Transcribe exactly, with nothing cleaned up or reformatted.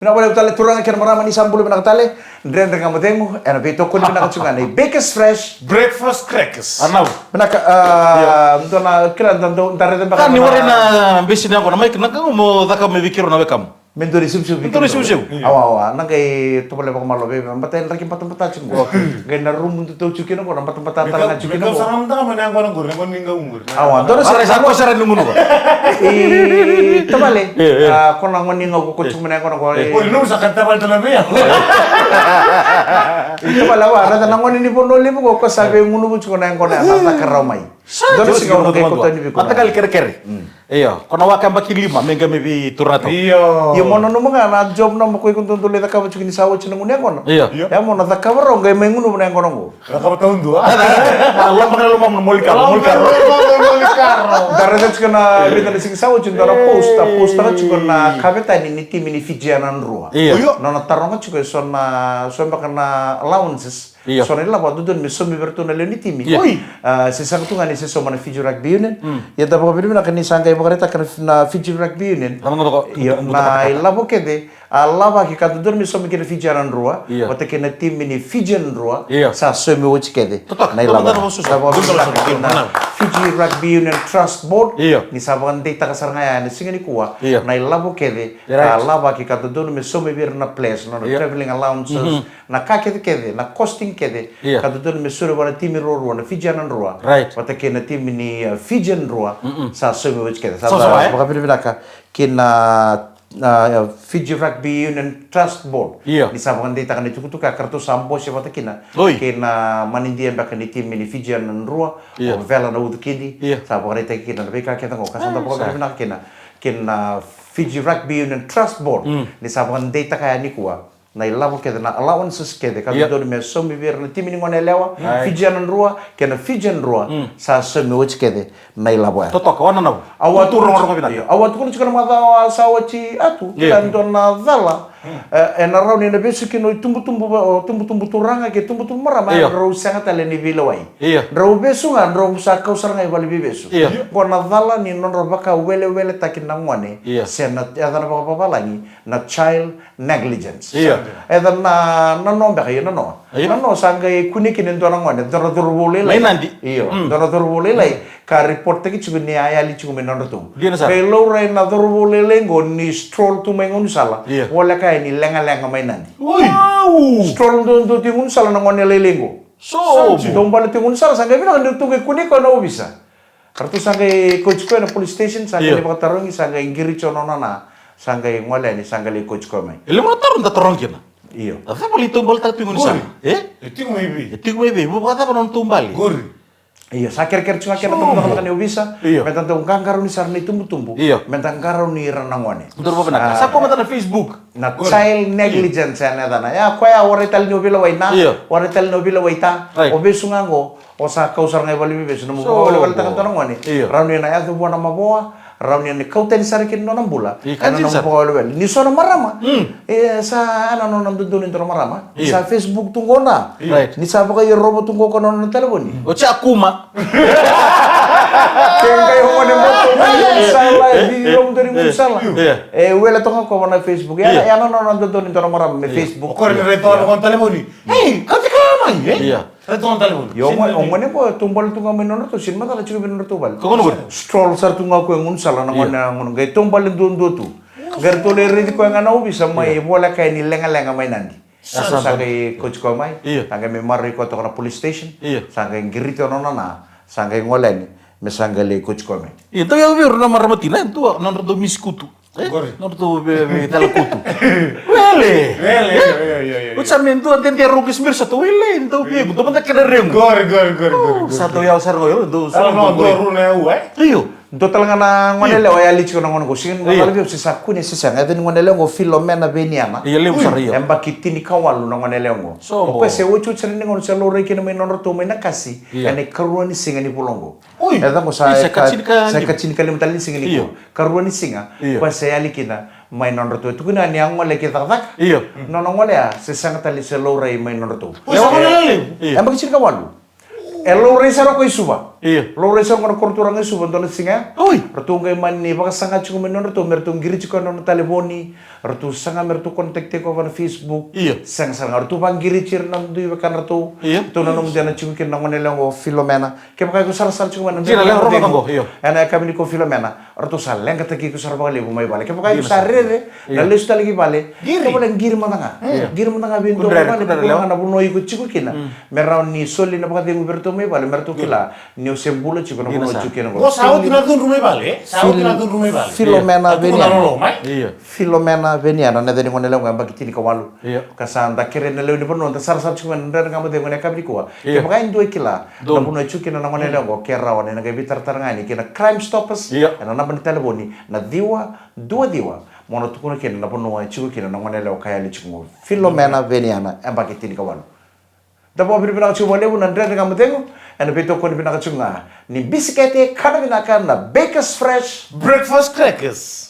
Vinaka vakalevu tale turaga kei na marama, ni sa bula vinaka tale. Dredre Ga Mo Cegu ena veitokoni vinaka tiko ga nei Bakers Fresh Breakfast Crackers. Arnau. Vinaka, a, dua na kila da dau da raica beka. Ka ni warai na besi ni yago na maiki, na ka mo cakava mai vei keirau na wekamu. Me dua na iseusevu vei keirau. Me dua na iseusevu. Awa, awa, na qai tovolea vakamalua vei, vei, bata e draki batabata tiko. Qai na rumu dau tiko kina qo, na batabata tale ga tiko kina qo. Awa, dua na sara sa ko sara ni gunu. E, tavale. E, e. A, ko na gone ni gau ko tiko mai na yaqona qo. E, e. Oi, nu sa ka tavale tale vei au. E, tavale, awa, na gone ni Vanua Levu qo, ko sa vei gunu tiko na yaqona, na caka rawa mai. Dua na siga au na qai kauta yani vei iko. Mataqali kerekere. Io, ko na waka yabaki lima me qai mai vei turaga. Io. Io, mo nanuma ga na job na mo ko iko dodonu lai cakava tiko ni sa oti na gunu yaqona. Io. Ia mo na cakava rawa qai mai gunu na yaqona qo. Cakava taudua. Na loma ga na lomamu na molikaro, molikaro. Da raica tiko na vica na siga sa oti, dua na post, a post taka tiko na kavetani ni timi ni Fijiana Drua. Io. Nona taroga tiko e so na, so beka na allowances. Io. So na ilavo a dodonu me saumi vei iratou na lewe ni timi. Io. Oi. A, se sega tu ga ni se sauma na Fiji Rugby Union. Mm. Ia da vakavinavinaka ni sa qai vakaraitaka na, na Fiji Rugby Union. Io, na ilavo kece a lavaki ka dodonu me saumi kina Fijiana Drua. Io. Vata kei na timi ni Fijian Drua. Io. Sa saumi oti kece. Totoka, na ilavo. Da vakavinavinaka kina Fiji Rugby Union Trust Board. Io. Ni sa vakadeitaka sara ga ya ena siga nikua. Io. Na ilavo kece a lavaki ka dodonu me saumi vei ira na players, na nodra travelling allowances, na ka kecekece, na costing kece, ka dodonu me soli vua na timi ruarua, na Fijiana Drua. Right. Vata kei na timi ni, uh, Fijian Drua, sa saumi oti kece. Sa, sa, sa, eh? Vakavinavinaka kei na, uh, Fiji Rugby Union Trust Board. Io. Ni sa vakadeitaka na itukutuku ka ratou sa bose vata kina. Oi. Kei na manidia beka ni timi ni Fijiana Drua, io, o Vela Naucukidi. Io. Sa vakaraitaki kina na veika kece qo. Ka sa da vakavinavinaka kina, kei na Fiji Rugby Union Trust Board. Mm. Ni sa vakadeitaka ya nikua. Na ilavo kece, na allowances kece ka dodonu me saumi vei ira na timi ni gone yalewa, Fijiana Drua kei na Fijian Drua, sa saumi oti kece na ilavo ya. Totoka, o nanuma. Au a tukuna tiko na macawa sa oti, a tu kila e dua na cala, e, ena rawa ni na vesu kina o itubutubu, o tubutubu turaga kei tubutubu marama, drau sega tale ni veilewai. Io. Drau vesu ga, drau sa kau sara ga i valeniveivesu. Io. Qo na cala ni nodra vakaweleweletaki na gone, se na yacana vakavavalagi na child negligence. Io. E ca na, na no beka, io, na no. Io. Na no sa qai kune kina e dua na gone, dua na cauravou lailai. Mai Nadi. Io, dua na cauravou lailai. Ka report taki tiko ni a yali tiko mai nodratou. Dina sara. Qai laurai na cauravou lailai qo ni stroll tu mai gaunisala. Io. Voleka yani legalega mai Nadi. Oi. Stroll duadua tu i gaunisala na gone lailai qo. So, taubale tu i gaunisala, sa qai vinaka ni ratou qai kune koya na ovisa. Ka ratou sa qai kauti koya na police station, sa qai lai vakatarogi, sa qai qiriti o nona na, sa qai gole yani, sa qai lai kauti koya mai. E levu na taro da taroga kina. Io. A cava lai taubaletaka tu i gaunisala? E? E tiko mai vei? E tiko mai vei? Mo vakacava nona taubale? Qori. Io, sa kerekere tiko ga kina na cakacaka ni ovisa. Io. Meda dau qaqarauni sara na itubutubu. Io. Meda qarauni ira na gone. Dou vakavinaka. Sa ko mada na Facebook. Na child negligence ya na yacana. Ya koya warai tale ni o veilewai na. Io. Warai tale ni o veilewai ta. Right. O vesu ga qo. O sa kau sara ga i valeniveivesu, nomu vakaweleweletaka dua na gone. Io. Rawa ni na yaco vua na mavoa, rawa ni na kau tani sara kina nona bula. Ena nomu vakawelewele. Ni so na marama. Mm. E sa na nona dodonu e dua na marama. Io. Ni sa Facebook tu qo na. Right. Ni sa vakaiyarova tu qo ko na nona talevoni. O Jakuma. Ke qai o gone moto ni sala, e video moto ni sala. Io. E wele toka ko na Facebook. Io. Ya na nona dodonu e dua na marama me Facebook. O koya ni rai toka na nona talevoni. Ei, kauti koya mai, e? Io. Io, o gone qo e taubale tu ga mai nodratou, sega ni macala tiko vei nodratou vale. Stroll sara tu ga o koya e gaunisala na gone, na gone qai taubale duadua tu. Qai ratou lai raici koya ga na ovisa mai voleka yani legalega mai Nadi. Sa qai kauti koya mai, sa qai mai maroroi koya toka na police station, sa qai qiriti o nona na, sa qai gole yani, me sa qai lai kauti koya mai. Io, dau yaco vei ira na marama tina, e dua, nodratou misikutu. E? Nodratou vei, vei tala kutu. Wele. Wele, io, io, io, io. Oti sa me dua dede rau kei Smir sa tou wele, dau vei, dau mada kena regu. Qori, qori, qori, qori, qori. Sa dau yawa sara qo, dau sa dua runa e ua, e? Io. Dua tale ga na gone lewa e yali tiko na gone qo. Sega ni macala vei au se sa kune se sega. E yaca ni gone lewa qo Filomena Veniana. Io, levu sara, io. E yabaki tinikawalu na gone lewa qo. O koya se otioti sara ni gauna sa laurai kina mai nodratou mai Nakasi. Io. Ena ikarua ni siga ni vula qo. Oi. E cava qo sa, sa ikatinikalimu tale ni siga nikua. Io. Karua ni siga. Io. Koya sa yali kina mai nodratou. E tukuna ni a gole ki cakacaka. Io. Nona gole ya, se sega tale ni se laurai mai nodratou. Oi, sa gole lelevu. Io. E yabaki tinikawalu. E laurai sara o koya i Suva. Io. Laurai sara o koya na koro turaga i Suva, dua na siga. Oi. Ratou qai mani vakasaga tiko mai na nodratou, me ratou qiri tiko na nona talevoni. Ratou saga me ratou contact tiko na Facebook. Io. Sega sara ga, ratou vaqiri tiko na dui veka na ratou. Io. Ratou na nomu dena tiko kina na gone lewa qo Filomena. Kevaka iko sarasara tiko mai na dredre ga mo cegu. Io. Ena yakavi nikua Filomena. Ratou sa leqataki iko sara vakalevu mai vale. Kevaka iko sa rere na lesu tale ki vale, qiri mada ga. Qiri mada ga vei dua mai vale, kevaka na vanua iko tiko kina. Me rawa ni soli na vakacegu vei ratou mai vale, me ratou kila ni o se bula tiko na vanua tiko kina. Qo sa oti na cudru mai vale, sa oti na cudru mai vale. Filomena Veniana. Filomena Veniana, na yaca ni gone lewa qo, yabaki tinikawalu. Ka sa da kerei na lewe ni vanua, da sarasara tiko mai na dredre ga mo cegu ena yakavi nikua. Kevaka e dua e kila na vanua e tiko kina na gone lewa qo, ke rawa ni na qai veitaratara ga yani kei na Crime Stoppers ena naba ni talevoni na ciwa dua ciwa. Mo na tukuna kina na vanua e tiko kina na gone lewa ka yali tiko qo, Filomena Veniana, yabaki tinikawalu. Da vakavinavinaka tiko vakalevu na Dredre Ga Mo Cegu ena veitokoni vinaka tiko ga ni bisikete kana vinaka na Bakers Fresh Breakfast Crackers.